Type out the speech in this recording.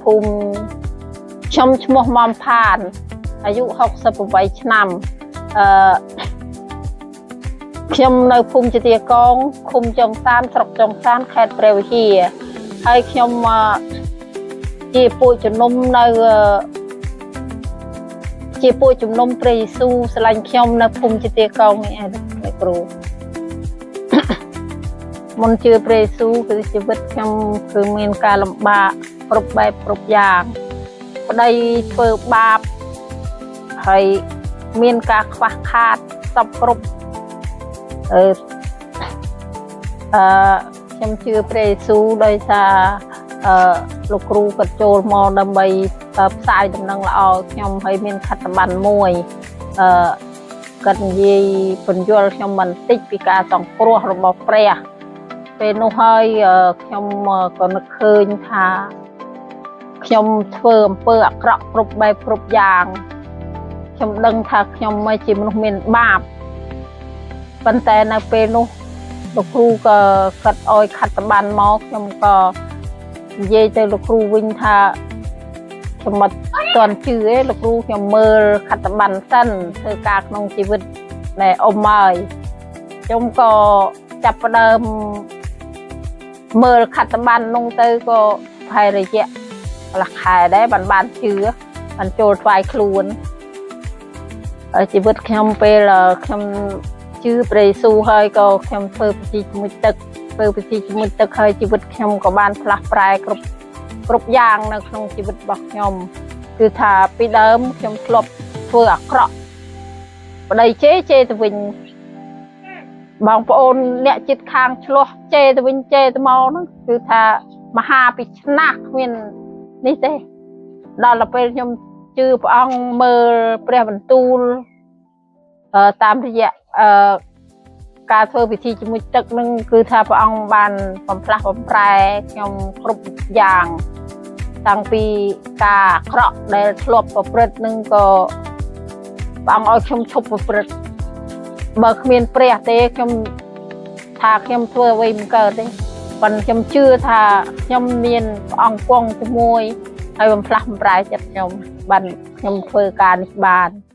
ភូមិខ្ញុំឈ្មោះមុំផានអាយុ68ឆ្នាំអឺខ្ញុំនៅភូមិជាទាកងឃុំចុងសានស្រុកចុងសានខេត្តព្រះវិហារហើយខ្ញុំអឺជាពួកជំនុំនៅអឺជាពួកជំនុំព្រះយេស៊ូវស្រឡាញ់ខ្ញុំនៅភូមិជាទាកងនេះឯងលោកគ្រូ មុនជឿព្រះយេស៊ូវគឺជីវិតខ្ញុំគឺមានការលំបាកគ្រប់បែបគ្រប់យ៉ាងប្តីធ្វើបាបហើយមានការខ្វះខាតសពគ្រប់អឺអឺខ្ញុំជឿព្រះយេស៊ូវដោយសារអឺលោកគ្រូគាត់ចូលមកដើម្បីផ្សាយដំណឹងល្អឲ្យខ្ញុំហើយមានខត្តប័ណ្ណមួយអឺគាត់និយាយពន្យល់ខ្ញុំបន្តិចពីការសង្គ្រោះរបស់ព្រះ ពេលនោះហើយខ្ញុំក៏នឹកឃើញថាខ្ញុំធ្វើអំពើអាក្រក់គ្រប់បែបគ្រប់យ៉ាងខ្ញុំដឹងថាខ្ញុំមិនជាមនុស្សមានបាបប៉ុន្តែនៅពេលនោះលោកគ្រូក៏កាត់ឲ្យខត្តប័ណ្ណមកខ្ញុំក៏និយាយទៅលោកគ្រូវិញថាខ្ញុំមិនទាន់ជឿទេលោកគ្រូខ្ញុំមើលខត្តប័ណ្ណសិនធ្វើការក្នុងជីវិតដែលអ៊ំហើយខ្ញុំក៏ចាប់ផ្ដើម មើលខត្តប័ណ្ណនោះទៅក៏ប្រហែលរយៈកន្លះខែដែរបានបានជឿបានចូលថ្វាយខ្លួនហើយជីវិតខ្ញុំពេលខ្ញុំជឿព្រះយេស៊ូវហើយក៏ខ្ញុំធ្វើពិធីជាមួយទឹកធ្វើពិធីជាមួយទឹកហើយជីវិតខ្ញុំក៏បានផ្លាស់ប្រែគ្រប់គ្រប់យ៉ាងនៅក្នុងជីវិតរបស់ខ្ញុំគឺថាពីដើមខ្ញុំធ្លាប់ធ្វើអាក្រក់ប្តីជេរជេរទៅវិញ បងប្អូនអ្នកចិត្តខាងឆ្លោះជេរទៅវិញជេរទៅមកហ្នឹងគឺថាមហាពិឆ្នះគ្មាននេះទេដល់ទៅពេលខ្ញុំជឿព្រះអង្គមើលព្រះបន្ទូលអឺតាមរយៈអឺការធ្វើពិធីជាមួយទឹកហ្នឹងគឺថាព្រះអង្គបានបំផ្លាស់បំប្រែខ្ញុំគ្រប់យ៉ាងតាំងពីការអាក្រក់ដែលធ្លាប់ប្រព្រឹត្តហ្នឹងក៏ព្រះអង្គឲ្យខ្ញុំឈប់ប្រព្រឹត្ត បើគ្មានព្រះទេខ្ញុំថាខ្ញុំធ្វើអ្វីមិនកើតទេប៉ុន្តែខ្ញុំជឿថាខ្ញុំមានព្រះអង្គគង់ជាមួយហើយបំផ្លាស់បំប្រែចិត្តខ្ញុំបានខ្ញុំធ្វើការនេះបាន។